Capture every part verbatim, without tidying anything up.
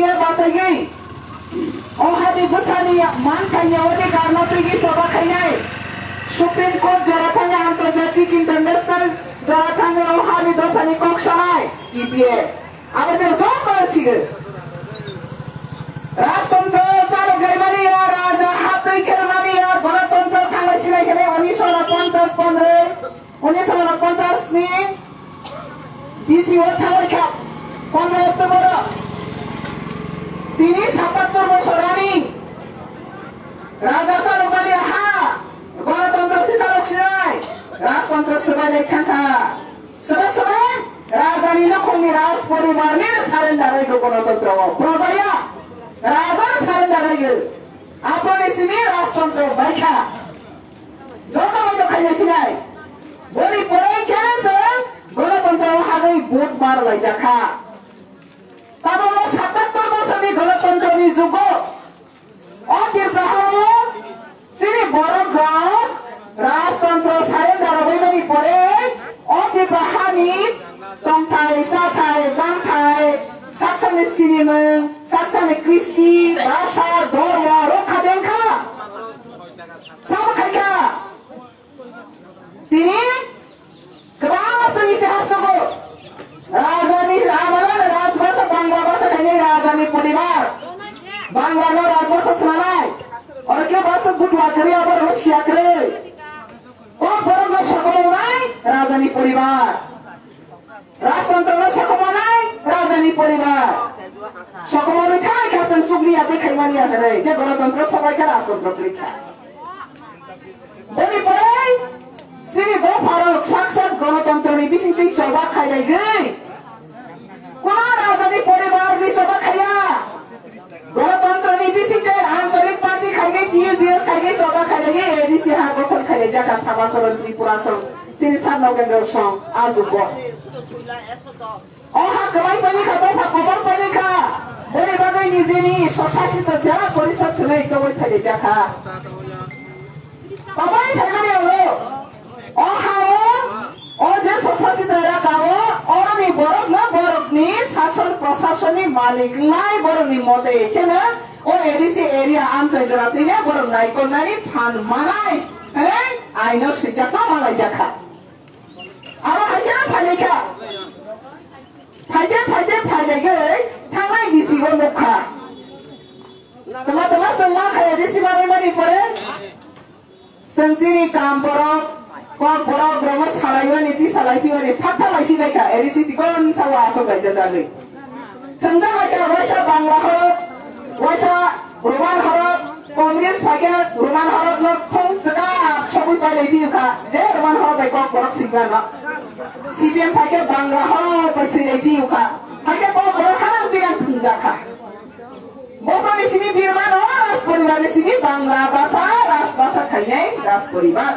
Bachaiwi o hani bwsani manthai ni odhikar no twigwi choba khainai. Supreme Court jora thangwi antarjatik international jora thangwi o hani dophani kok sanai T P A. Aboni joto sigo. Rajtantro chalok lai mani ya, raja hatwi khel mani ya, gonotantro thanglai sinai khe unisho ponchas pondro. Unisho ponchas ni bisi o thangwi kha, pondro October o. Tini satattor bosor running. Raja chalok mani ha, gonotantro si chalok sinai, rajtantro swbai lai thangkha. Swbai swbai, raja ni nukhung ni raj poribar ni surrender oi go gonotantro o. Proja ya, raja surrender oi go. Aboni simi rajtantro bai kha. Joto bai to khaina phinai. Boni pore khe se gonotantro hagwi vote mar lai jakha. Tamo satattor bosor ni gonotantro ni jugo o Tripura o chini borok rok rajtantro surrender rogwi mani pore o Tripura hani tongthai, chathai, bangthai, saksani sinimung, saksani kristi, bhasha, dhormo rokha dengkha. Sabo khaikha. Tini kwbangma chwng itihas tongo. Rajani amalo rajbhasha Bangla bhasha khainai rajani poribar. Bangla no rajbhasha swnamai. Oro khe bhasha butwa kwrwi abo rwma siya kwrwi. O borok no sokomornai rajani poribar. Rajtantro no sokomornai rajani poribar. Sokomornai thai kha chwng chukliya tei khaimani ya hwnwi. Khe gonotantro sobai kha rajtantro kwrwi kha. Boni pore chini bopharok sak sak gonotantroni bisingtwi choba khailaigwi. Kuno rajani poribarni choba khaiya. Gonotantroni bisingtwi ancholik party khaigwi, T U G S khaigwi choba khailaigwi, A D C ha gothon khailaijak kha Samacharan Tripura song, chini Sar Nogendra song, ajugo. O ha kwbai paini kha, bopha kobor paini kha. Boni bagwi nijini swsasito jela porishod hwnwi tongwi phailaijak kha. Kwbai phaimani ulo o ha-o, o je swsasito elaka-o, oroni borokno borokni sason prosasonni malik wngnai, borokni mote kheno o A D C area amchai jora twiya borok naikolnani phan manai hwnwi aino swijakma malaijak kha. Abo hai khe phailai kha. Phaikhe, phaikhe, phailaigwi thangnai bisingo nukha. Tama tama chwng ma khe risi manwi mani pore. Chwng chini kam borok, kok borok, borokno salaiwani, twi salai phiwani, sakha lai phibai kha, A D C sikon sawa aswk gaijajagwi. Thwngjak lai kha, waisa Bangla horok, waisa Roman horok, Congress phaikhe Roman horok no thong chwkap sogwi pailai phiyo kha, je Roman horok bai kok borok sikna no. C P M phaikhe Bangla horok bai swilai phiyo kha, phaikhe kok borok harang birang thwngjak kha. Bobrokni simi birmano raj poribarni simi Bangla basa, raj basa khainai raj poribar.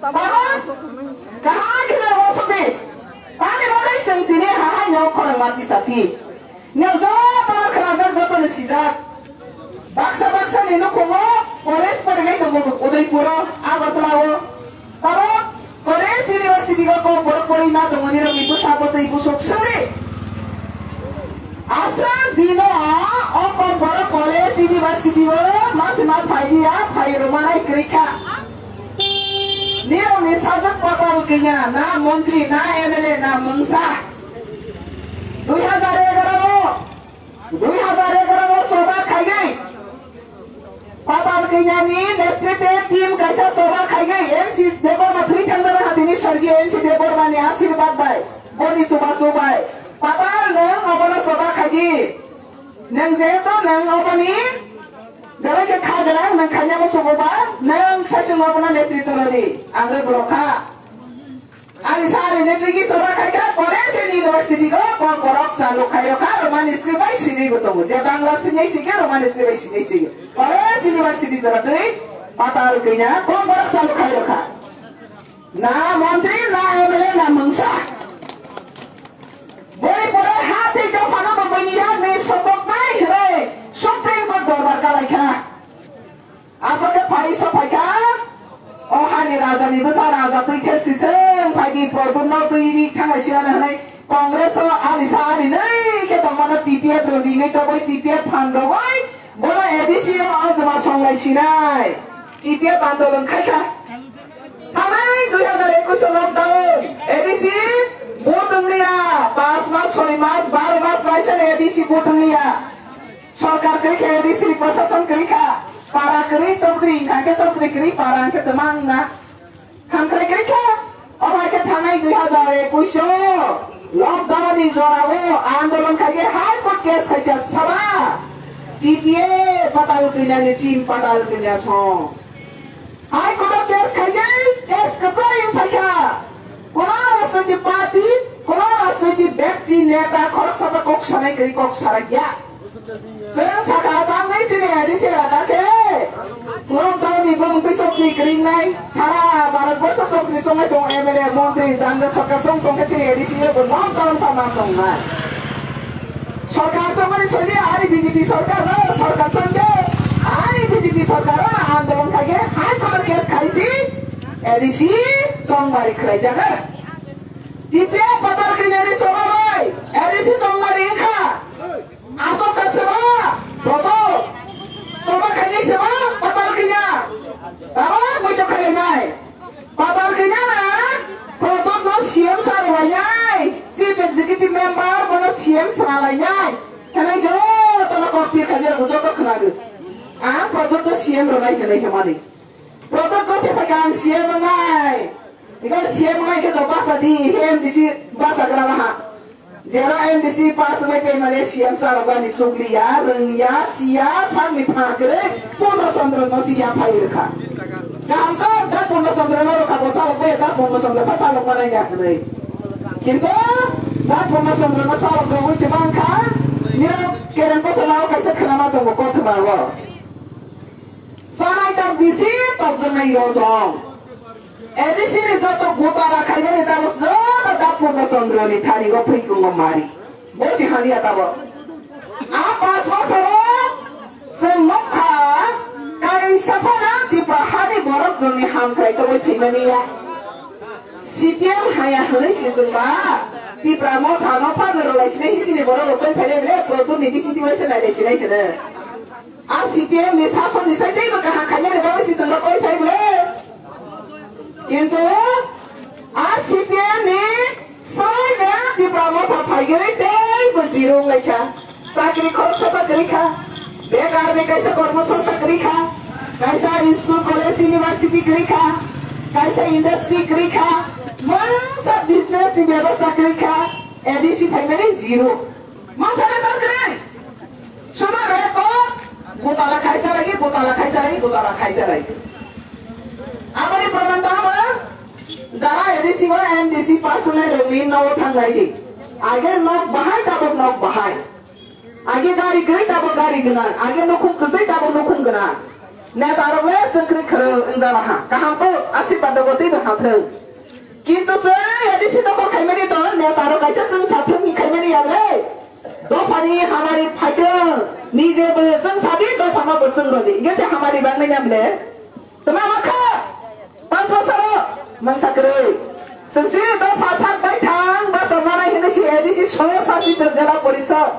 Baba, kaham khe bo sudi. Ani bagwi chwng tini hahai no khorang mati sapi. Neo jotono khwnajak, jotono sijak. Baksa baksa ni nukhungo college porinai tongo Udaipuro, Agartala o. Oro college university o kok borok porina tongo nirok ni bwsa bwtwi busuk swngwi. Aswk dino o kok borok college university o masima phaiya, phai rwmanai kwrwi kha. Nirok ni sajwk kotor kanya, na montri, na M L A, na mungsa. Dui hajar egaroh o, dui hajar egaroh o choba khaigwi, Patal Kanya ni netritwe team kaisa choba khaigwi, N C Debbarma thwi thangna hatini sorgi N C Debbarma ni asirwad bai, boni chubachu bai. Patal nwng obono choba khaigwi, nwng jehetu nwng oboni belai khe kha gwnang, nwng khaina muchungo ba, nwng saichung obono netritwo rwdi, ang rw borok kha. Ani sari ni tigi soba khai kha, college and university go kok borok sa lukhai rokha, Roman script bai sini bo tongo. Je Bangla sini sini Roman script bai sini sini. College university jora twi patal kanya kok borok sa lukhai rokha. Na montri, na M L A, na mungsa. Bori pore ha tei dophano bo bini ya ni sobok nai hre Supreme Court dorbar kalai kha. Abo khe phai sok phai kha, o hani raja ni bwsa raja twi khe sithwng phai di, Pradyumno twi ri thanglai si ano hwnwi Congress o ani sa ani nai khe tongmano T P F rw rinai toboi T P F phan rogoi bono A D C o o joma songlai sinai. T P F andolon khaikha. Thanai dui hazar ekush o lockdown A D C vote wngliya, panch mas, soi mas, baro mas laisani A D C vote wngliya. Sorkar kwrwi khe A D C ni prosason kwrwi kha. Para kwrwi chokdri wngkha khe chokdri kwrwi para wngkhe twma wngna. Hamkrai kwrwi kha. Omo hai khe thanai dui hazar ekush o lockdown ni jora o andolon khai khe High Court case khai kha saba. T P A patal kanya ni team patal kanya song. High Court o case khai khe case kwplai wng phai kha. Kono rajnoitik party, kono rajnoitik byakti neta khoroksa ba kok sanai kwrwi kok sarai ya. Chwng sakha tangwi chini A D C elaka khe lockdown ni bumung twi chokni kwrwingnai, sara Bharat borsho chokni chongnai tongo M L A, montri, jangja sorkar chong tongkhe chini A D C o bo lockdown tama tongnai. Sorkar chongmani soili ani B J P sorkar no sorkar chongkhe ani B J P sorkar no andolon khaikhe High Court case khaisi A D C chongmari khlaijago. T P F patal kanyani soba bai A D C chongmari wngkha. Aswk kha seba, Prodot. Soba khaini seba, patal kanya. Abo muitok khainai. Patal kanya na, Prodot no C M sa rwlainai. Chief Executive Member bono C M sa lainai. Khanai joto no kok pir khainai rok joto khnago. Ang Prodot no C M rwnai hinwi hwnmani. Prodot no se phai ang C M wngnai. Iko C M wngnai khe to basa di, M D C basa gra laha. Jero M D C pass wngwi pemale C M sa rok ani sukliya, rwngya, siya, sakni pha kwrwi Purno Chandra no si ya phai rwkha. Kaham khe da Purno Chandra no rwkha bo salok bai da Purno Chandra pha salok manai ya hwnwi. Kintu da Purno Chandra no salok rwgwi tibang kha, nirok kereng kothoma o kaisa khwnama tongo kothoma o. Sanai tok bisi tokjaknai rojong. A D C ni joto gotala khaimani tabuk joto da Purno Chandra ni thani o phaikungo mari. Bo si haliya tabuk. A panch bosoro chwng nukha kaisa phano Tipra hani borok rokni hamkrai tongwi phaimani ya. C P M haya hwnwi si chwngba Tipra motha no phano rwlai sinai hisini borok rok twi phainai bele Prodot ni bisingtwi waisa nailai sinai hwno. A C P M ni sasoni sai teibo kaham khainani bagwi si chwngno koi phai bwle. Kintu a C P M ni soino Tipra motha phaigwi teibo zero wnglaikha. Chakri khoroksa ba kwrwi kha. Bekar ni kaisa kormo songstha kwrwi kha. Kaisa school, college, university kwrwi kha. Kaisa industry kwrwi kha. Mungsa business ni bebosta kwrwi kha. A D C phaimani zero. Masa na tor kwrwi. Sudo record, gotala khaisa lagi, gotala khaisa lagi, gotala khaisa lagi. Aboni proman tamo, jara A D C o M D C pass wngnai rokni nogo thanglai di. Age nok bahai, tabuk nok bahai. Age gari kwrwi, tabuk gari gwnang. Age nukhung kwchwi, tabuk nukhung gwnang. Neta rok le chwng kwrwi khwrwng wngja laha. Kaham kok, asirwad dogo teibo hathwng. Kintu chwng A D C dokhol khaimani to, neta rok kaisa chwng sathwng ni khaimani ya le. Dophani hamari phaitwng, nije bo chwng sadi, dophano bo chwng rwdi. Hingke se hamari bangnai ya le. Tma ma kha? Panch bosoro mangsa kwrwi. Chwng si dopha sak bai thang, basa manai hinwi si A D C solo sasito jela porishod.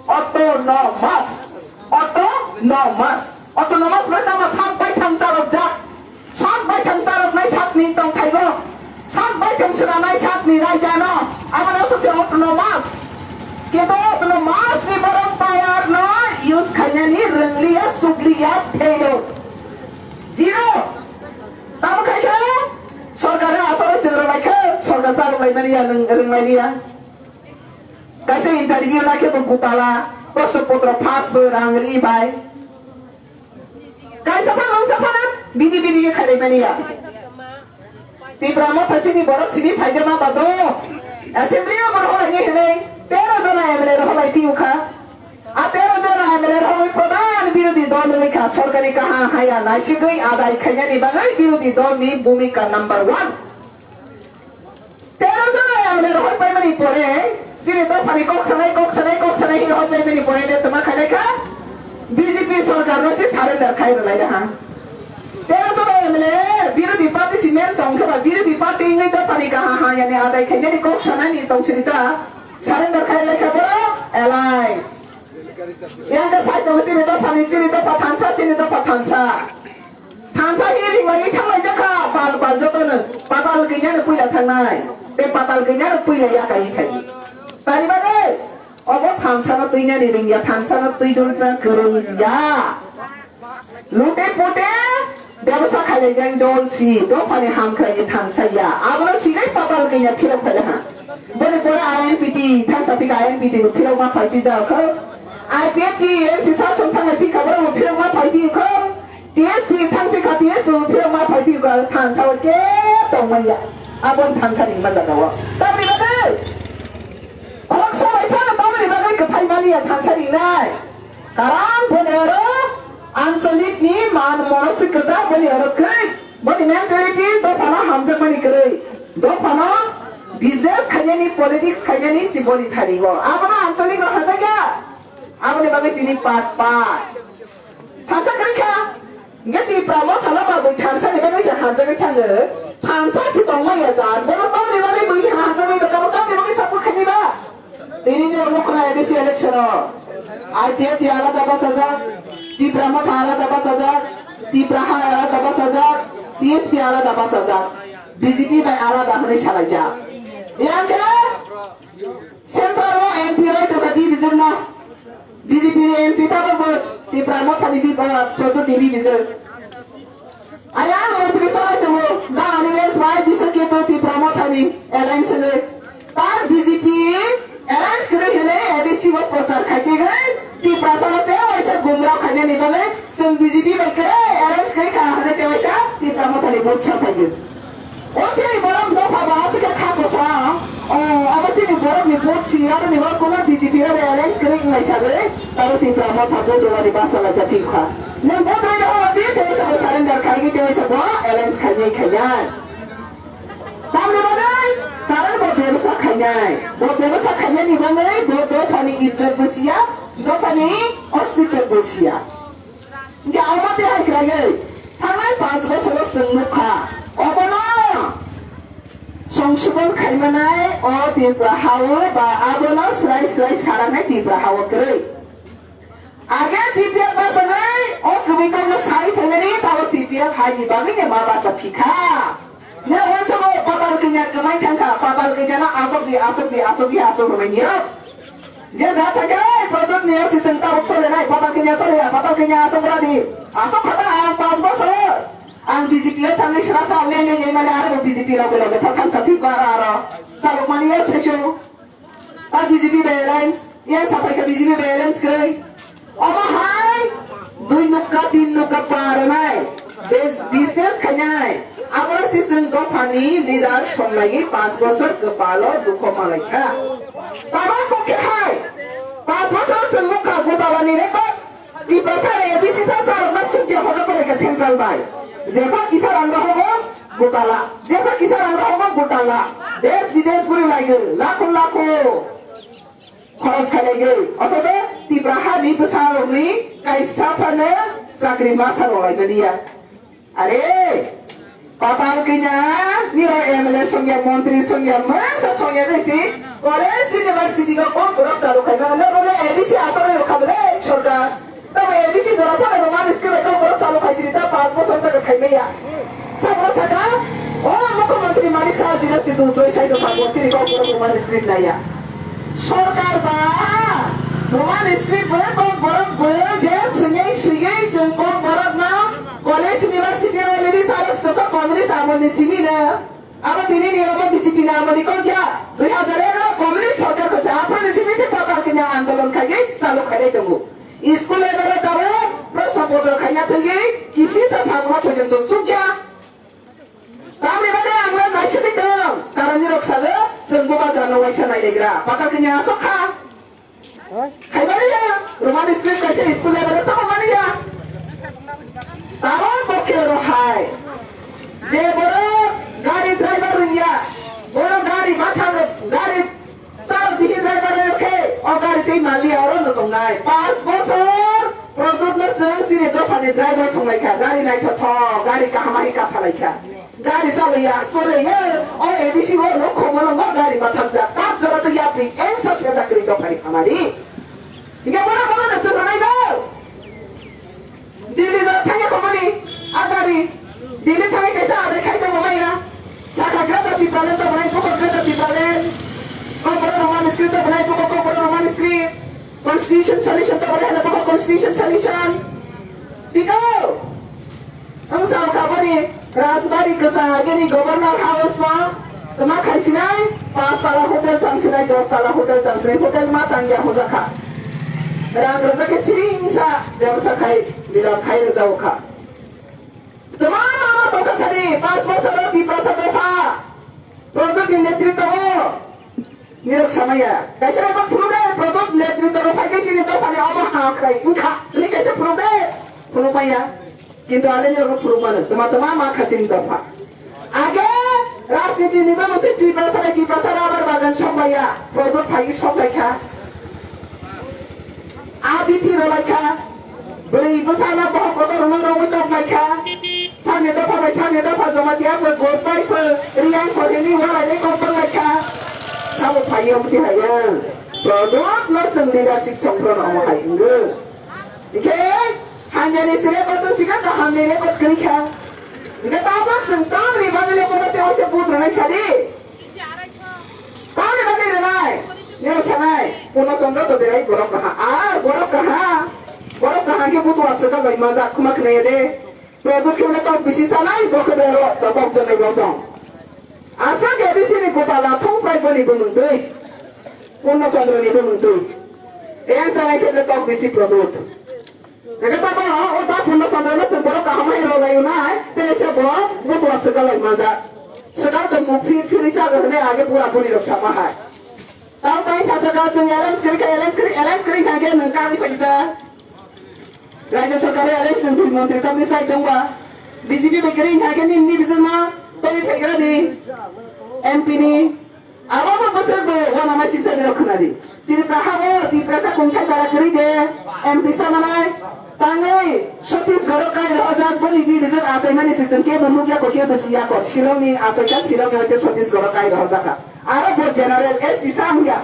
Autonomous. Autonomous. Autonomous bai tamo sak bai thang charok jak. Sak bai thang charok nai sak ni tong thai bo. Sak bai thang sra nai sak ni rai ja no. Amo no so se autonomous. Kintu autonomous ni borok power no use khaina ni rwng liya, suk liya, fail. Zero. Tamo khai khe sorkar asoro sing rwlai khe sorkar charok lai mani ya, rwng lai liya. Kaisa interview lai khe bo gutala, proshno potro pass bo rang ri bai. Kaisa phano wngsa phano bini bini khe khailai mani ya. Tipra motha sini borok simi phaijama ba do. Assembly o borok holai ni hinwi tero jona M L A rok holai piu kha. A tero jona M L A rok holai pradhan birodhi dol wngwi kha. Sorkari kaham haya naisigwi adai khainani bagwi birodhi dol ni bhumika number one. Tero jona M L A rohor paimani pore, chini dophani kok sanai, kok sanai, kok sanai hinwi rohor paimani pore de toma khailai kha, B J P sorkar no se surrender khai rwlai da ha. Tero jona M L A birodhi party Simen tongkhe ba B J P party wngwi dophani kaha ha yani adai khainani kok sanani tongsiri ta. Surrender khai laikha borok alliance. Yang khe sai tongo chini dophani, chini dopha thansa, chini dopha thansa. Thansa hi ringmani thanglaijak kha, bal bal jotono. Patal gwnano puila thangnai. Tei patal gwnano puila yakai khai. Tani bagwi obo thansano twinani ringya, thansano twi dultra kwrwngya. Lute pute bebsa khaijak dol si, dophani hamkrai ni thansa ya. Abono sigai patal kanya phirok phai ha. Boni pore I N P T, thangsa pika I N P T no phirok ma phai pija kho. I P F T, N C sasong thangna pika bo phirok ma phai pi kho. T S P thang pika T S P phirok ma phai pi kho. Thansa o ke tong manya. Abon thansa ni ma jaga o. Tamni bagwi. Khoksa bai phano tamni bagwi kwthai mani ya thansa ni nai. Karam boni oro ancholik ni man monosik kwtal boni oro kwrwi, boni mentality dophano hamjakmani kwrwi, dophano business khainani, politics khainani si boni thani go. Abono ancholik no hajakya, aboni bagwi tini pat pat. Thansa kwrwi kha, nge Tipra Motha no ba bui thansa ni bagwi se hamjagwi thango. Thansa si tongma ya jan, bono tamni bagwi bui hamjagwi tongma, tamni bagwi support khaini ba. Tini ni omo khna A D C election o I P F T alada bachajak, Tipra Motha alada bachajak, Tipra Hai alada bachajak, T S P alada bachajak, B J P bai alada hwnwi salaijak. Yang khe Central o M P roi tongkha B B J no, B J P ni M P tabok bo Tipra Motha ni bi-, ah, Pradyot ni B B J. Ayang montri salai tongo, da ani lens bai bisa keto Tipra Motha ni alliance le. Tar B J P alliance kwrwi hwnwi A D C o prochar khai twi gwi Tiprasa no tei waisa gumrao khainani bagwi chwng B J P bai kwrwi alliance kwrwi kha hwnwi tei waisa Tipra Motha ni vote sa phai gwi. O chini borok dopha ba aswk kha kosa. O, abo chini borok ni vote si aro ni borok kono B J P rok alliance kwrwi wngnai sagwi taro Tipra Motha vote rwmani basa laijak thik kha. Nwng vote rwina horo di tei sabo surrender khai gwi tei sabo alliance khainai khainai. Tamni bagwi karon bo bebsa khainai. Bo bebsa khainani bagwi bo dophani ijjot bwsiya, dophani hospital bwsiya. Hingke omo tei hai khlaiwi thangnai panch bosoro chwng nukha, obono songsodon khaimanai o Tripura hao ba abono srai srai saranai Tripura hao kwrwi. Age T P F bachagwi o kwbwi kokno sai phaimani tabo T P F haini bagwi ne ma bacha phikha. Ne wansa bo patal kanya kwmai thangkha, patal kanya no asok di, asok di, asok di, asok hwnwi nio. Je ja thangkhe, ei, Pradyot ni O C chwng tabuk solenai, patal kanya soleya, patal kanya asok radi. Asok khata ang panch bosor. Ang B J P o thangwi srasa le le le mane aro B J P loge loge thang thang sa thik bara aro. Salok mani ya sesu. Ta B J P bai alliance, ya sapai ka B J P bai alliance kwrwi. Omo hai dui nukha, tin nukha parnai, bes-, business khainai. Abo se chwng dophani leader somlaiwi panch bosor kwpalo dukho malaikha. Tamo kokhe hai panch bosor chwng nukha Gotalani record. Tiprasa A D C ta sarokna sukya hoda pore ka central bai. Jepha kisa rang rohogo Gotala. Jepha kisa rang rohogo Gotala. Desh bidesh guri laigo. Lakho lakho. Khoros khailaigo. Othocho Tipra hani bwsarokni kaisa phano chakri masa rwlaimaniya. Are, patal kanya, niro M L A songya, montri songya, masa songya besi, college, university no kok borok chalu khaima, no, no, no, A D C asal no khabale, sorkar. Tamo A D C jora phano Roman script kok borok chalu khaisiri, ta panch bosor ta khaimaya. Sabro saka, o mukhyamantri Manik Saha jina situ soi sai do thangbo, chini kok borok Roman script naya. Sorkar ba Roman script bo kok borok bo je suyei suyei chwng kok borok no college university o nini salo stoka communist amol ni simi no. Abo tini ni abo B J P ni amol ni kok ya dui hajar egaroh communist sorkar ko se apro ni simi se patal kanya andolon khaigwi chalo khainai tongo. School level o tabo proshno potro khaina thangwi kisi sa sabuma porjonto sukya. Tamni bagwi ang le naisingwi tong, karani rok sago, chwng bubagrano waisa nailegra, patal kanya asok kha. Khaimani ya, Roman script kaisa school level o tamo mani ya. Tamo bokhe oro hai. Je borok gari driver rwngya, borok gari matha, gari Sir, tini driver rok khe o gari tei maliya oro no tongnai. Panch bosor Pradyot no chwng chini dophani driver songlaikha, gari naithothok, gari kaham hai kasalaikha. Gari salaiya, soleya, o A D C o no khomo no gari matham jak, tak jora to yapri, ensa se jakri to phari khamari. Higa bona bona na se banai do. Delhi jora thangya khomani, a gari. Delhi thangya kaisa adai khai to maya. Saka Greater Tipraland to banai, buko Greater Tipraland. Kokborok Roman script to banai, buko Kokborok Roman script. Constitution solution to banai, buko Constitution solution. Biko. Ang sa kha boni Rajbari kwchang agini Governor House no tma khai sinai, pas tala hotel tang sinai, dos tala hotel tang sinai, hotel ma tang ya hoja kha. Rang rwjak khe siring sa bebsa khai, bilam khai rwjak kha. Tma ma ma tongkha sadi, pas bosor o Tiprasa dopha, Pradyot ni netritwo o. Nirok samaya. Kaisa rok phuru de, Pradyot netritwo rok phai khe chini dophani omo ha khwlai wngkha. Hwnwi kaisa phuru de, phuru maya. Kintu ale nirok phuru mano. Tma tma ma kha chini dopha. Age rajniti ni babo se Tiprasa bai Tiprasa rubber bagan sok maya. Pradyot phai sok lai kha. A bithi rwlai kha. Bwrwi bwsano bohok kotor rwna rwui tok lai kha. Sani dopha bai sani dopha Jamatia khe Gopal khe Riang khe hini walai le kok lai kha. Sabo phaiyo mti haiya. Pradyot no chwng leadership songphro no omo hai wngwi. Hingkhe hamyani sile kotor sika kahamni record kwrwi kha. Hingkhe tabok chwng tamni bagwi le kono tei waisa vote rwnai sadi. Tamni bagwi rwnai? Nini sanai, Purno Chandra to berai borok kaha. Ar borok kaha. Borok kaha khe butua swkang bai majak khuma khwnaya de. Pradyot khe le tok bisi sanai, bo khe bero to tok janai bo jong. Asa khe bisi ni gotala thung prai boni bo mung twi. Purno Chandra ni bo mung twi. Eyang sanai khe le tok bisi Pradyot. Hingke tamo o ta Purno Chandra no chwng borok kaham hai rw laio nai, tei se borok butua swkang lai majak. Swkang tongmung phi-, phirwi chago hwnwi age bura buri rok sama hai. Tamo tai sasaka chwng alliance kwrwi kha, alliance kwrwi, alliance kwrwi kha khe nwng kagwi phaidi ta. Rajya Sarkar alliance nwng thwi montri tamni sai tongba. B J P bai kwrwi kha khe nini bijwkno tongwi phaigra di M P ni. Abo bo bwswk bo uanama sijak rok khwnadi. Tripura habo Tiprasa kungthai bara kwrwi de M P samanai. Tangwi Chhattisgarh kai rojak boni bibijwk achaimani sichwng kebo nukya ko kebo siya ko Shillong ni achaikha Shillong ni hoite Chhattisgarh kai rojak kha. Aro bo general S T sam ya.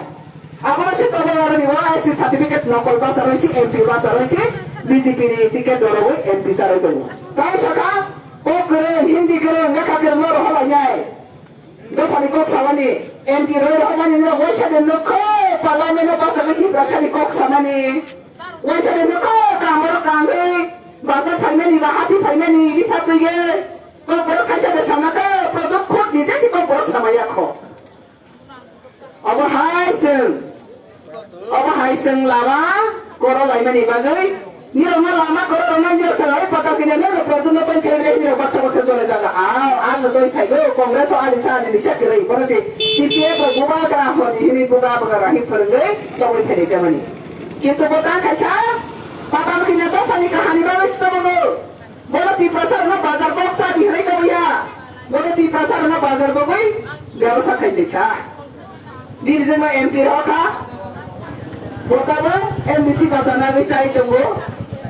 Abo se tobo aro ni S T certificate nokol basa roi si M P basa roi si B J P ni ticket dorogwi M P sa roi tongo. Tai sakha kok kwrwng Hindi kwrwng lekha kwrwng no rohor lai nai. Dophani kok samani, M P roi rohormani no waisa de nokho, parliament no basa de Tiprasani kok samani. Waisa de nokho, kamoro kangwi, bazar phaimani ba hati phaimani, risa twiye. Kok borok kaisa de sama kho, Pradyot khud nije si kok borok samaya kho. Obo hai chwng. Obo hai chwng lama koro laimani bagwi, nirokno lama koro rwna nirok sa lai patal kini nirok Pradyot no tong khe nirok baksa baksa jole jaga. Ao, ang no tong phaigo, Congress o ali sa ni nisa kwrwi, bono si C P F rok bubagra hwnwi hwnwi bubagra hwnwi phwrwngwi tongwi phainai jamani. Kintu bo tang khai kha, patal kini dophani kahani bagwi sitobogo. Bono Tiprasa rokno bazar boksa di hwnwi tongya. Bono Tiprasa rokno bazar bogwi bebsa khai twi kha. Bini jwngno M P rw kha. Bo tabuk M D C bata nagwi chai tongo.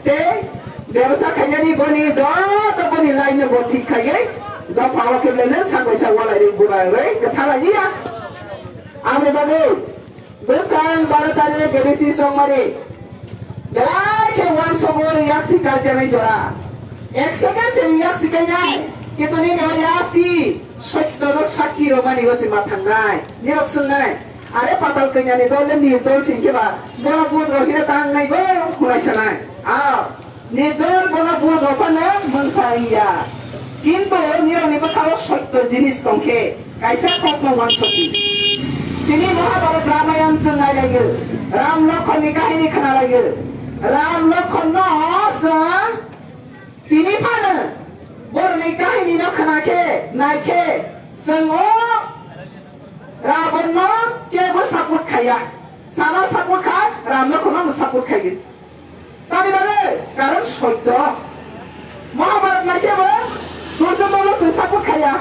Tei bebsa khainani boni joto boni line no bo thik khaiwi dopha o khe belai no sak bai sak walai rwi bura rwi kwtha lai ya. Aboni bagwi bwskang baro tarik B D C Chongmari belai khe uansukwi yaksi kaljaknai jora. Ek second se yaksi kanya. Kintu nini o yasi sotto no sakki rwmani o se ma thangnai. Nirok swngnai. Are patal kanyani dol le nirdol singkhe ba. Bono budro hino tangnai bo hunai sanai. A. Nirdol bono budro phano mungsa wngya. Kintu nirokni bwkhao sotto jinis tongkhe. Kaisa kokno uansukdi. Tini Mahabharat Ramayan chwng nailaio. Ram Lokhonni kahini khwnalaio. Ram Lokhonno chwng Tini phano borokni kahinino khna khe, nai khe, chwng o Rabanno kebo support khaiya. Sana support khai, Ramno kheno support khaigwi. Tamni bagwi karon soitto. Mahabharat nai khe bo Durjodhonno chwng support khaiya.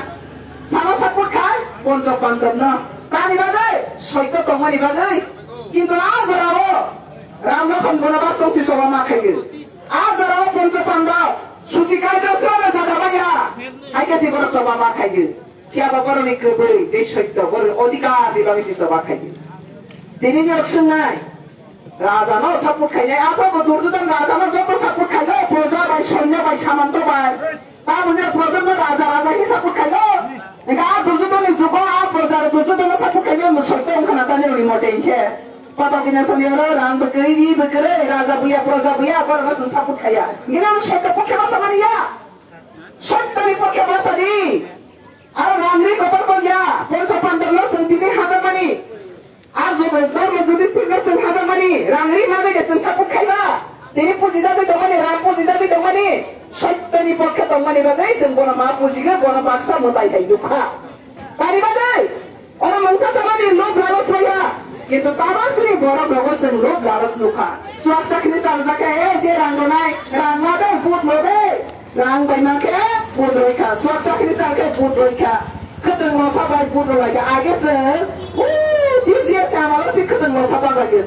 Sana support khai, Poncho Pandabno. Tamni bagwi soitto tongmani bagwi. Kintu a jorao Ramno khon bono bas tongsi soba ma khaigwi. A jorao Poncho Pandab, Susi kaito srana jaga maya. Haikhe si borok choba ma khaidi. Phiya ba borokni kwbwi tei soitto borokni odhikar ni bagwi si choba khaidi. Tini ni rok swngnai. Raja no support khainai, abo bo Durjodhon raja no joto support khaio, Proja bai, Sonya bai, Samanta bai. Taboni projanmo raja, raja hi support khaio. Enka a Durjodhon ni jugo a Proja Durjodhon no support khainai, mo soitto wngkha na tani roni mote hinkhe. Pata kina soni oro rang bwkri, ri bwkri, raja buya, Proja buya, borok no chwng support khaiya. Gina mo soitto pokhe basa mani ya. Soitto ni pokhe basa di. Aro rang ri kotor bo ya, Poncho Pandab no chwng tini hajakmani. Ar jodi Dharma Yudhishthir no chwng hajakmani, rang ri manwi de chwng support khaiba. Tini pujijagwi tongmani, rang pujijagwi tongmani, soittoni pokhe tongmani bagwi chwng bono ma pujigwi bono baksa mwtai hai nukha. Tani bagwi oro mungsa chamani lob lalos maya, kintu tabasni borok rogo chwng lob lalos nukha. Swak sakni saljakha, e je rang rwnai, rang la de, vote lo de. Rang bai mankhe vote roi kha, swak sakni sal khe vote roi kha. Khwtwng mosa bai vote roi kha. Age se, o, T G S ni amalo se khwtwng mosa bang lagi.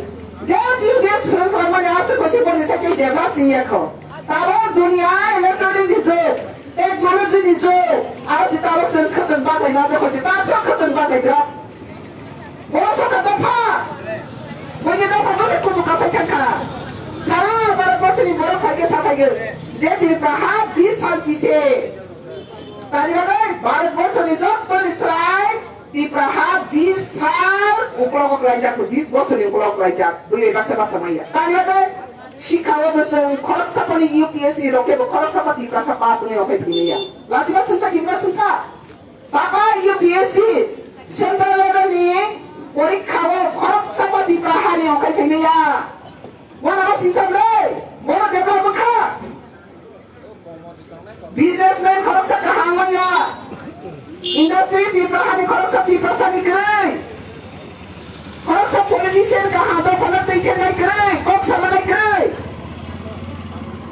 Je T G S phwrwng khlangmani aswk kwchwi boni sakhe develop sing ya kho. Tabo dunia electronic ni jug, technology ni jug. Aro se tabo chwng khwtwng bagwi ma bwkha se ta chwng khwtwng bagwi drop. Bo soka dopha. Boni dopha bo se kuchuk kasai thangkha. Sara Bharat borsoni borok phaikhe saphaigo. Je Tripura ha bis sal pise. Tani bagwi Bharat borsoni jottoni srai Tripura ha bis sal uklogo klaijak, bis borsoni uklogo klaijak. Bui baksa baksa maya. Tani bagwi sikha o bwswng khoroksa poni U P S C rok khe bo khoroksa pa Tripura sa pass wngwi rok khe philwi ya. Lasiba sengsa kinba sengsa. Papa U P S C central level ni porikha o khoroksa pa Tripura hani okai khaimaya. Wana ba sisam le, bono develop wngkha. Businessman khoroksa kaham manya. Industry Tripura hani khoroksa Tripura sani kwrwi. Khoroksa politician kaham dophano twi khe nai kwrwi, kok sama nai kwrwi.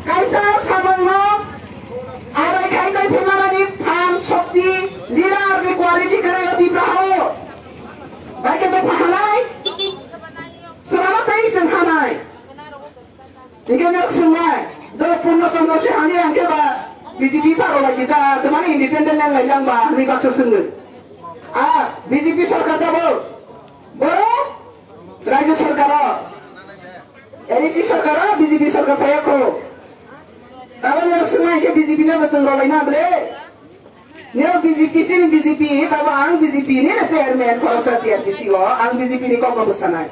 Kaisa samungno arai khai nai phimani phan shokti leader ni quality kwrwi o Tripura hao. Bai khe dopha halai. Swrama tei swng hanai. Hingke nok swngnai, do Purno Chandra se hani ang khe ba B J P pharo bai kita, twmani independent nang lai lang ba, hwnwi baksa swngwi. A, B J P sarkar da bo, boro, Rajya sarkar o, A D C sarkar o, B J P sarkar phaiya kho. Tabok nok swngnai hingke B J P no bo chwng rwlai na ble. Neo B J P sini B J P, tabo ang B J P ni na chairman, khoroksa T R P C o, ang B J P ni kok bo sanai.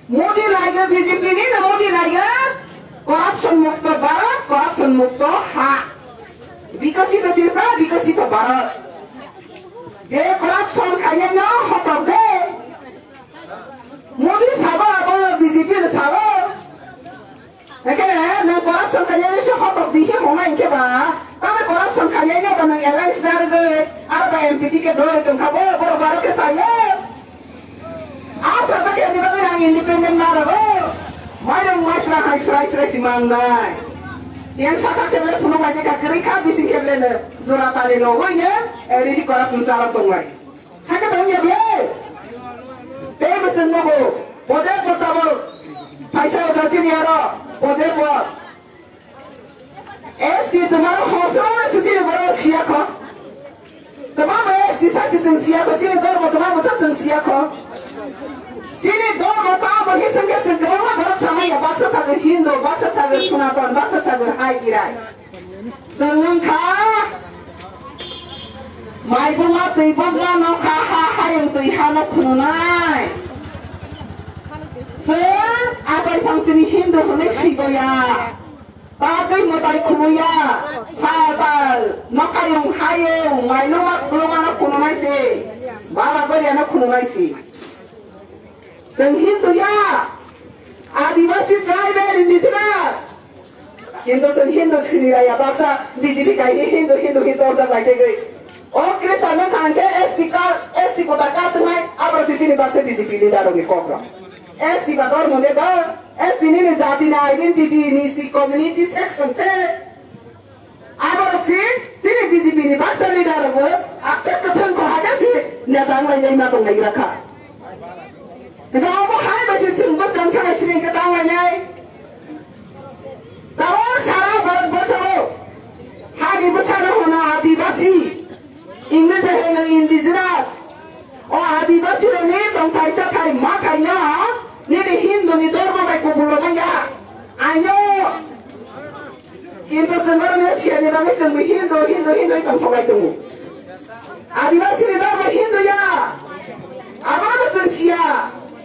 Modi laiga B J P ni na Modi laiga, corruption mukto Bharat, corruption mukto ha. Bikasito Tripura, bikasito Bharat. Je corruption khainai no hotok de. Modi sabo abo B J P ni sabo. Hake, nang corruption khainai se hotok di khe hwngnai hwnkhe ba, tamo corruption khainai no ba nang alliance narwgwi, aro ba M P ticket rwui tongkha bo, borok baro khe sayo. A sajak yani bagwi nang independent narwgo. Mairung maisra hai srai srai si mangnai. Yang saka keble phunuk bai kha kwrwi kha bising keble no jora tali no hoi ne, eh, risi corruption chalok tongnai. Hakhe tong ya bile. Tei bwswng nogo. Bodep bo tabok. Phaisa o gajini aro. Bodep bo. S T tomar hosro se sini boro siya kho. Tomar bo S T sa se sing siya kho. Sini dormo tomar bo sa sing siya kho. Sini dormo ta bo hi sing ke sing kho. Borok samaya baksa sago Hindu, baksa sago Sanatan, baksa sago hai kirai. Chwng wngkha maibuma twi bokma nokha ha hayung twi hano khununai. Chwng achai phangsini Hindu hwnwi sigoya. Tagwi mwtai khuluya. Sal tal nokhayung hayung mailuma khulumano khununai se. Baba goriano khununai se. Chwng Hindu ya, Adivasi, tribal, indigenous. Kintu chwng Hindu sini raya baksa B J P kai hi Hindu, Hindu hi torjak lai tegwi. O Kristan no thang khe S T ka, S T kota ka twngnai, abo si sini baksa B J P leader rokni kok rok. S T ba dormo de ba, S T nini jati ni identity ni si community section se. Aborok si, chini B J P ni baksa leader rok bo, aswk kwthang kok hakhe si neta wng lai lai ma tong lai gra kha. Hingke obo hai bai si chwng bwskang thani sini hingke tang lai nai. Tabok sara Bharat borsao Ani bwsano hwno Adibasi, English hai hwno indigenous. O Adibasi rokni tongthai chathai ma thaino nini Hindu ni dormo bai kubul rwmanya. Aino kintu chwng oro no siya ni bagwi chwng bo Hindu, Hindu, Hindu wng tongthok lai tongo. Adibasi ni dormo Hindu ya. Abono bo chwng siya.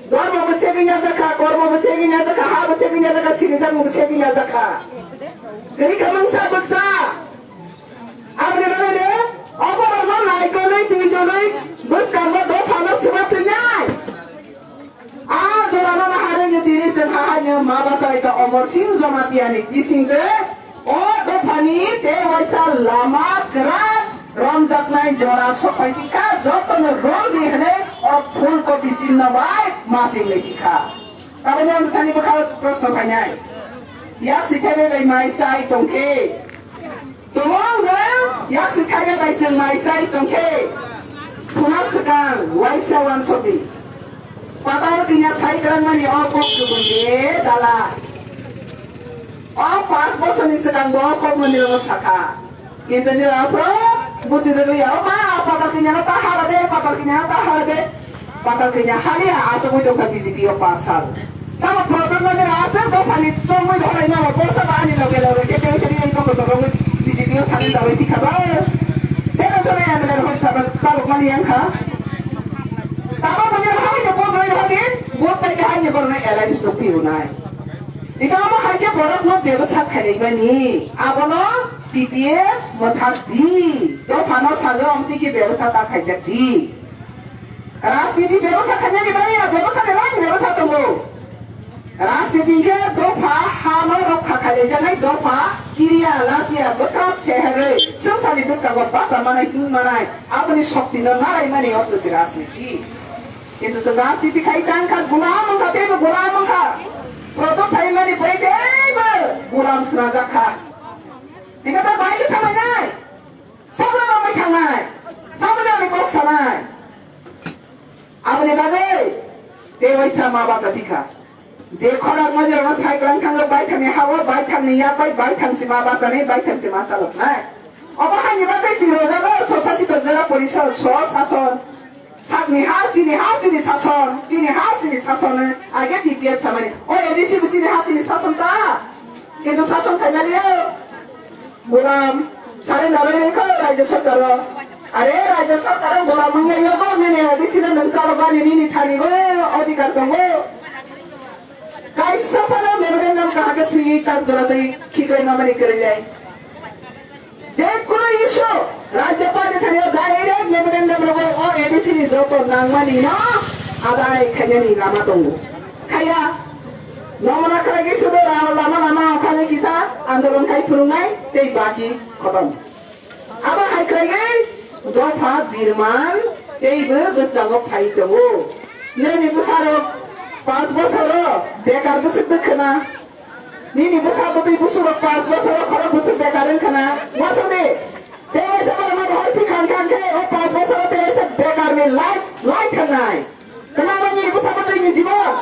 Dormo bo segwi ya jakha, kormo bo segwi ya jakha, ha bo segwi ya jakha, sirijak bo segwi ya jakha. Kwrwi kha mungsa bwksa. Aboni bagwi de, oborokno naikolwi twi tonwi bwskango dophano swma twngnai. A jorano naharwi tini chwng ha haino ma bachai ka Omor Singh Jamatia ni bisingtwi o dophani tei waisa lama kwrak romjaknai jora sokphaikha, jotono romdi hwnwi o phul kopi sinno bai ma singwi tikha. Taboni ang thani bwkha proshno phainai. Yak sithaibai bai mai sai tongkhe. Tumung no yaksi thaiga bai chwng mai sai tongkhe. Thuna swkang waisa wansokdi. Patal kanya sai kwrwngmani o kok kubun de dala. O panch bochorni swkang bo o kok mandirogno sakha. Kintu nirok aphuru buchi rwgwi ya, o ma, patal kanya no ta hara de, patal kanya no ta hara de. Patal kanya haliya aswk wi tongkha B J P o pass sal. Tamo proton mane aswk dophani chongwi dholaima bo bosa ba ani loge loge ke tei sini ko ko sorong B J P o sani dalai tikha ba. Tei sani M L A rok sabak sabak mani yang kha. Tamo mane hai no bodoi hadi bot pai hai ne borna alliance to piu nai. Ika amo hai ke borok no bebasa khainai mani. Abono T P F mothak di. Dophano sajo amtiki bebasa ta khaijak di. Rajniti bebasa khainani bagwi ya bebasa belai bebasa tongo. Rajniti hinkhe dopha hano rokha khailaijaknai dopha kiriya lachiya bwkha pheherwi swngcharni bwskango bacha manai him manai aboni shoktino naraimani orthosi rajniti. Kintu chwng rajniti khai tangkha gulam wngkha teibo gulam wngkha. Proto phaimani bai teibo gulam swnajakha. Hinkhe ta bai khe thamanai. Sabla romwi thangnai, sabla romwi kok sanai. Aboni bagwi tei waisa ma bacha tikha. Je khorang mani rokno sai kwlang thango, baithangni hao, baithangni yak bai, baithang si ma bachani, baithang si ma saloknai. Obo haini bagwi si rojago, so sasitok jela porishod, so sason. Sakni ha, chini ha, chini sason, chini ha, chini sason, age T P F samani. O A D C bo chini ha, chini sason ta. Kintu sason khainani o. Gulam, sare nabai ko Rajya Sarkar o. Are Rajya Sarkar o gulam manya yogo nini A D C no nang salo bani nini thani go odhikar tongo. Kaisa phano memorandum kahage swi tak jora tei khiklai mamani kwrwi lai. Je kono issue Rajya Party thani o direct memorandum rogo o A D C ni joto nangmani no adai khainani lama tongo. Khaya, nomona khlai khe sudo lama lama okhagwi kisa andolon khai phunuknai tei baki khotom. Abo hai khlai khe dopha birman teibo bwskango phai tongo. Nini bwsarok panch bosoro bekar bwswk bwkhwna. Nini bwsa bwtwi busurok panch bosoro khorok bwswk bekar wngkhwna. Wasukdi, tei waisa borokno rohor phikhang khan khe o panch bosoro tei waisa bekarni life lai thangnai. Kwmama nini bwsa bwtwini jibon?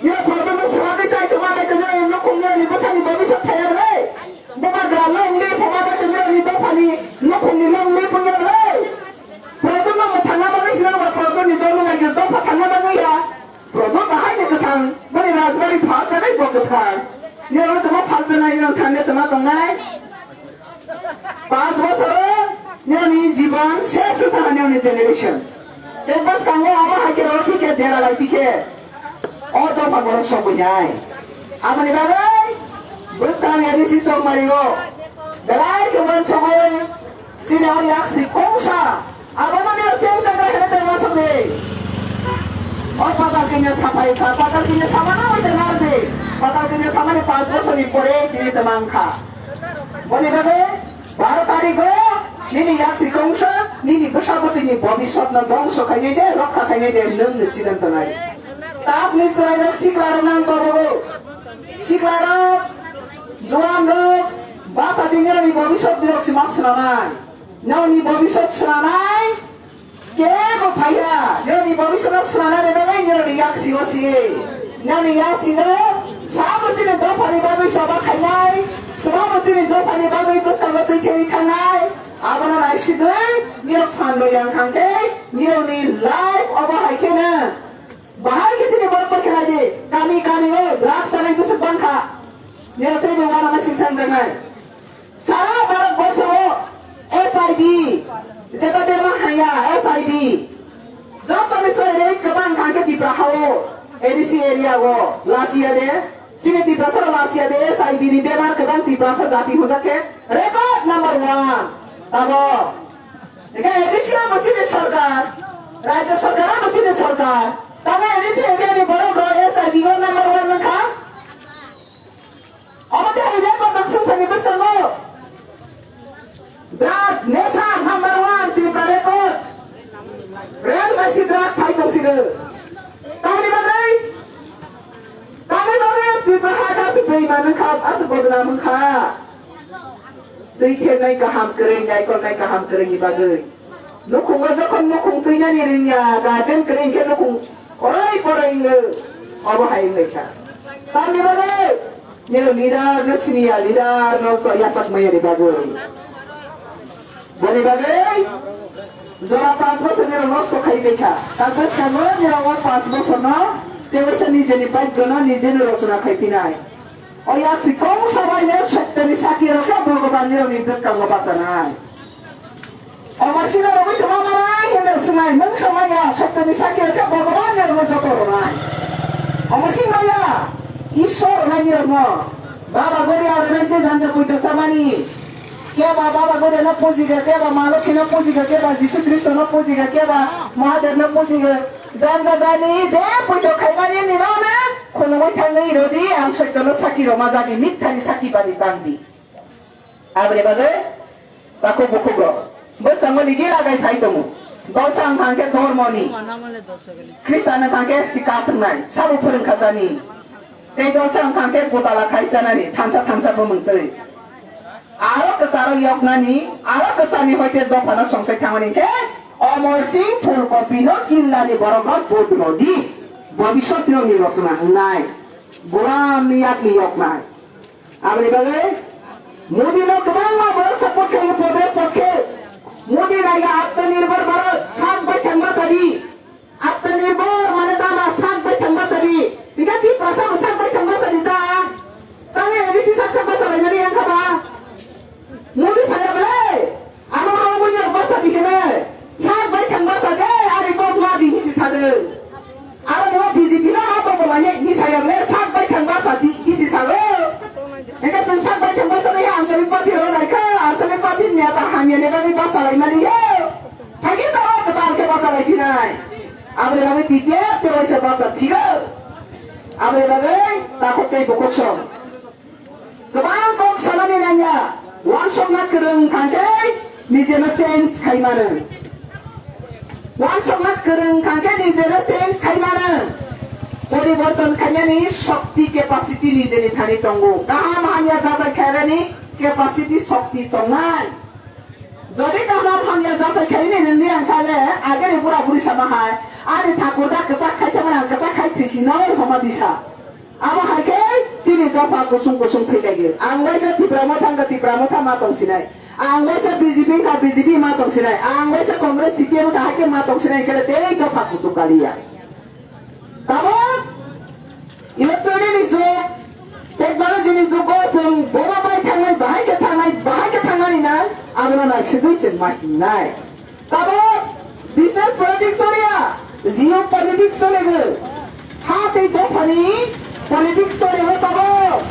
Nini protonno swlagwi chai tongma bai tongwi nukhung nini bwsani bobiswt phaiya bwlai? Bubagra longli phoma bai tongwi nini dophani nukhungni longli phungya bwlai? Protonno mwthangna bagwi sinang ba protonni dol wngkha khe dopha thangna bagwi ya? Proton bahai ni kwthang, boni rajbari phalsa bai bo kwthang. Nini tongma phalsa nai, nini thangwi tongma tongnai. Panch bosoro nini jibon ses wngkha nini generation. Tei bwskango abo hai khe oro phikhe dera lai phikhe. O dopha borok sogwi nai. Aboni bagwi bwskang A D C Chongmari o belai khe uansugwi chini o yaksi kongsa abo mani o cheng cheng rai hwnwi tei uansugwi. O patal kanya saphai kha, patal kanya samano bai tei nardi. Patal kanya samani panch bosorni pore tini twmang kha. Boni bagwi baro tarikh o nini yaksi kongsa, nini bwsa bwtwini bobiswtno dongso khainai de, rokha khainai de, nwng ni siddhanto nai. Takni chwrairok siklarok nang kobogo. Siklarok, juanrok, bata di nirokni bobiswt nirok se ma swnamai. Nirokni bobiswt swnamai. Kebo phaiya, nirokni bobiswtno swnanani bagwi nirokni yaksi o si. Nirokni yaksi no sabo chini dophani bagwi soba khainai, Swbangma chini dophani bagwi bwskango twi theri thangnai, abono naisigwi nirok phan rw yang thang khe nirokni life obo hai kheno bahai khe chini borok bai khe nai di, kami kami o drugs chanai bwswk bang kha, nirok teibo uanama singsa wngjaknai. Sara Bharat borso o S I V, jeta bemar haya S I V, jotoni soi rate kwbang thang khe Tipra ha o, A D C area o, last year de, Chini Tiprasa rok lachia de, S I V ni bemar kwbang Tiprasa jati hwnjak khe record number one. Tamo. Hingke A D C o bo chini sorkar, Rajya sorkar o bo chini sorkar. Tamo A D C area ni borok rok S I V o number one wngkha. Omo tei hai record no swngsa ni bwskango. Drug nesa number one Tripura record. Real masi drug phai tong sino. Tamni bagwi, tamni bagwi Tripura ha aswk beiman wngkha, aswk bodnam wngkha. Twi thernai kaham kwrwi, naikolnai kaham kwrwi ni bagwi. Nukhungo jokhon nukhung twinani rwngya, guardian kwrwi hwnkhe nukhung orai porai wngwi obo hai wngwi kha. Tamni bagwi nini leader no siniya, leader no so yasak maya ni bagwi. Boni bagwi jora panch bosor nirok nosto khai pai kha. Ta bwskango nirok o panch bosor no tewaisa nijeni bike no nijeni rosona khai pinai. O yaksi kong sabai no sottoni saki rok khe Bhogoban nirok ni bwskango bachanai. Omo sino rogwi tongma manai hwnwi swngnai, mung samaya sottoni sakiro khe Bhogoban nirokno joto rwnai. Omo singmaya Ishwar rwnai nirokno. Baba Goria rwnai je janja puita samani. Keba Baba Goria no pujiga, keba Ma Lokhi no pujiga, keba Jisu Khristo no pujiga, keba Mahadev no pujiga. Janja jani je puito khaimani nirokno khulumui thangwi rodi, ang sottoni saki roma jani, mithani saki bani tangdi. Aboni bagwi takhuk bukhuk rok bwskango ligi lagai phai tongo. Dolsa wng thang khe dhormoni, Khristan wng thang khe esti kathwngnai, sabo phwrwng khajani. Tei dolsa wng thang khe gotala khai chanani, thansa thansa bumung twi. Aro kwcharo yoknani, aro kwchani hoite dophano songsai thangmani khe Omor Singh Phulkopino killani borok rok vote rodi. Bobiswt nirokni rosona wngnai. Golamni yakni yoknai. Aboni bagwi Modi no kwbangma borok support khaio, podre pod khe. Modi naiga Atmanirbhar Bharat, sak bai thangma sadi. Atmanirbhar mane tama sak bai thangma sadi. Bika Tiprasa bo sak bai thangma sadi ta. Tange A D C sak sak basa bai mani yang kha ba. Modi saya bele. Amo rong bunya basa di kene. Sak bai thang basa de, ari kok ma di hisi sade. Aro mo B J P no ma to bolai ni saya le sak bai thang basa di hisi sade. Eka sang sak bai thang basa de ya ansari pati ro lai ka, ansari pati ni ata hamya ne bagi basa lai mani he. Hagi ta ro kata ke basa lai kinai. Abre bagi tipe te waisa basa diga. Abre bagi takut tei bokok song. Kwbang kok sanani nangya, uansukna kwrwng thangkhe nijeno change khai mano. Uansukna kwrwng thangkhe nijeno change khai mano. Poriborton khainani shokti capacity nijeni thani tongo. Kaham hamya jajak khainani capacity shokti tongnai. Jodi kaham hamya jachai khaini nini ang kha le, ageni bura buri sama hai, ani thakur da kwchak khai thangmani ang kwchak khai thwisi noi homa bisa. Amo hai khe chini dopha kusung kusung thwi lai gil. Ang waisa Tipra Motha wngkha Tipra Motha ma tong sinai. Ang waisa B J P wngkha B J P ma tong sinai. Ang waisa Congress C P M wngkha hai khe ma tong sinai khe le tei dopha kusung kaliya. Tabuk electronic ni jug, technology ni jugo chwng boba bai thangnai, bahai khe thangnai, bahai khe thangnani nang, abono naisigwi chwng ma hingnai. Tabuk business politics choliya, geopolitics choligo. Ha tei dophani politics choligo tabuk.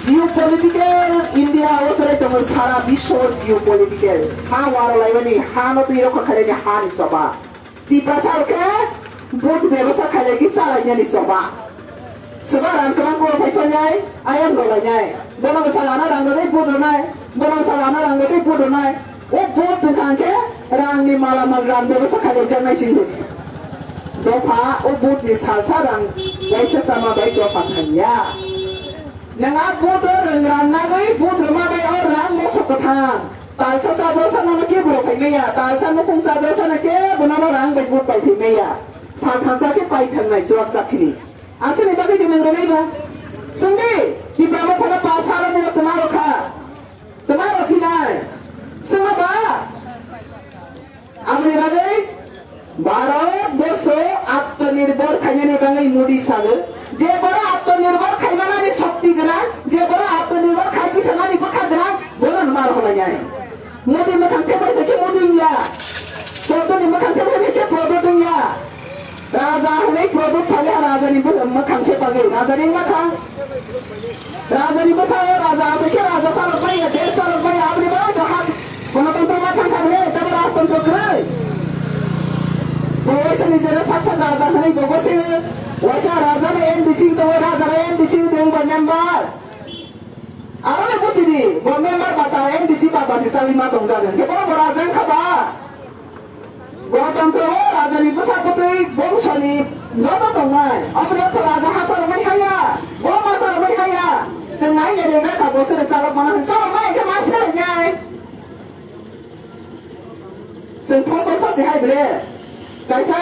Geopolitical India o chwrai tongo, sara biswo geopolitical. Ha waro laimani, ha no twi rokha khairani, ha ni choba. Tiprasa rok khe vote bebasa khailai khe chalainani choba. Soba rang kwbang kok phai thongnai, ayang rolainai. Bono bwsa lana rang rwgwi vote rwnai, bono bwsa lana rang rwgwi vote rwnai. O vote wngkha hwnkhe rangni malamal rang bebasa khailaijaknai sini. Dopha o vote ni salsa rang waisa chama bai dopha thangya. Nwng a vote o rang rang nagwi vote rwma bai o rang moso kwthang. Talsa sa bwsa nono kebo rw phai maya, talsa nukhung sa bwsa no kebo nono rang bai vote pai phai maya. Sa thangsa khe pai thangnai chuak sa khini. Aswkni bagwi di nwng rwnai ba? Swngdi, Tipra Motha no pass salo nini twma rokha. Twma rokhinai. Swngma ba? Aboni bagwi Bharat borsho atmanirbhor khainani bagwi Modi salo, je boro atmanirbhor khaimanani shokti gwnang, je boro atmanirbhor khai tisanani bwkha gwnang, bono ma rokhlainai. Modi mwkhang thepai khe Modi wngya. Prodot ni mwkhang thepai khe Prodot wngya. Raja hwnwi Prodot phale ha raja ni mwkhang thepagwi, raja ni mwkhang. Raja ni bwsa o raja aswk khe raja salok bai ya, desh salok bai ya, aboni bagwi to hak Ganatantro ma thang kha bole, tamo rajtantro kwrwi. Bo waisa ni jera sak sak raja hwnwi bo gose, waisa raja ni M D C to raja ni M D C de wngba member. Aro ni busi di, bo member bata M D C bata si sali ma tong jagan. Khe bo bo raja wngkha ba? Ganatantro o raja ni bwsa bwtwi bongso ni joto tongnai. Aboni ortho raja hasa rwmani haya, bo masa rwmani haya. Chwng nai ya de na ka bo sere salok mana salok ma khe ma sere nai. Chwng phosol sa se hai bole. Kaisa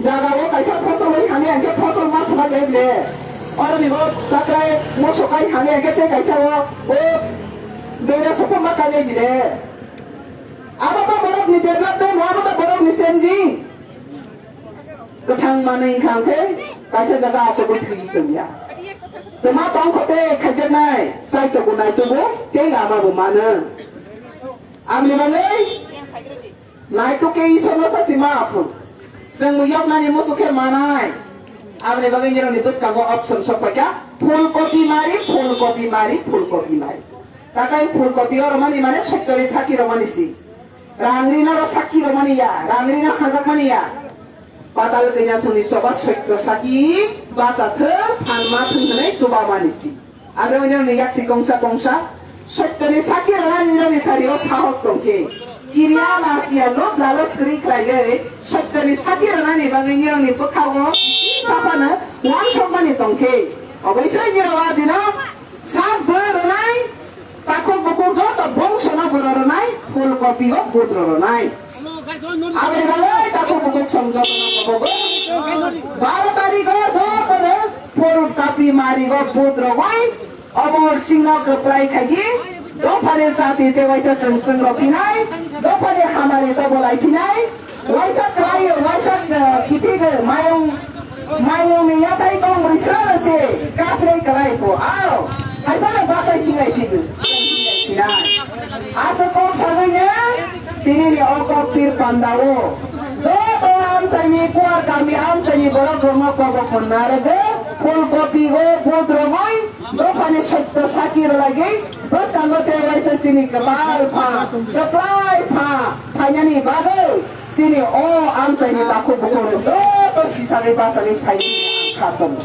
jaga o kaisa phosol oi hani ang khe phosol ma sala de bole. Oro ni bo tatai moso kai hani ang khe te kaisa o o beira sopo ma kai de bole. Abo to borok ni development, abo to borok ni changing. Kwthang manwi wngkha hwnkhe kaisa jaga aswk thwi tongya. Twma tongkho tei khaijaknai, chaitogo naitogo tei lama bo mano. Aboni bagwi naitok khe Isorno sachi ma aphuru. Chwng bo yoknani muchuk khe manai. Aboni bagwi nirokni bwskango option sok phaikha, full copy mari, full copy mari, full copy mari. Takai full copy o rwmani mane soitori saki rwmani si. Rang rina ro saki rwmani ya, rang rina hajakmani ya. Patal kanya songni soba soitro saki bacha thung, phan ma thung hwnwi chubamani si. Abo wngya wngni yaksi kongsa kongsa, soitroni saki rwnani nirokni thani o sahos tongkhe. Kiriya lasiya lob lalos kwrwi khlaiwi, soitroni saki rwnani bagwi nirokni bwkha o saphano uansukmani tongkhe. Oboisoi nirok a dino sak bwrwi rwnai, takhuk bukhuk joto bongso no bwrwi rwnai, full copy o budro rwnai. Aboni bagwi takhuk bukhuk song jotono kobogo. Baro tarikh o jotono full copy mari o budrogwi Omor Singh no kwplai khaidi, dophani jati tei waisa chwng chwng rw phinai, dophani hamari to bolai phinai, waisa kwlai o, waisa, uh, kithi o, mayung, mayung ni yatai kong risa se kasrei kwlai pho, ao, hai phano bachai phinai phidu, phinai. Aswk kok sagwi no, tini ni o kok pir panda o, joto amsai ni kuar kami amsai ni borok rok no kobo khonna rwgwi, full copy o, budrogwi, Dophani sotto saki rwlagwi bwskango tei waisa chini kwtal pha, kwplai pha phainani bagwi chini o amchaini takhuk bukhuk joto sisagwi bachagwi phainani ang kha somo.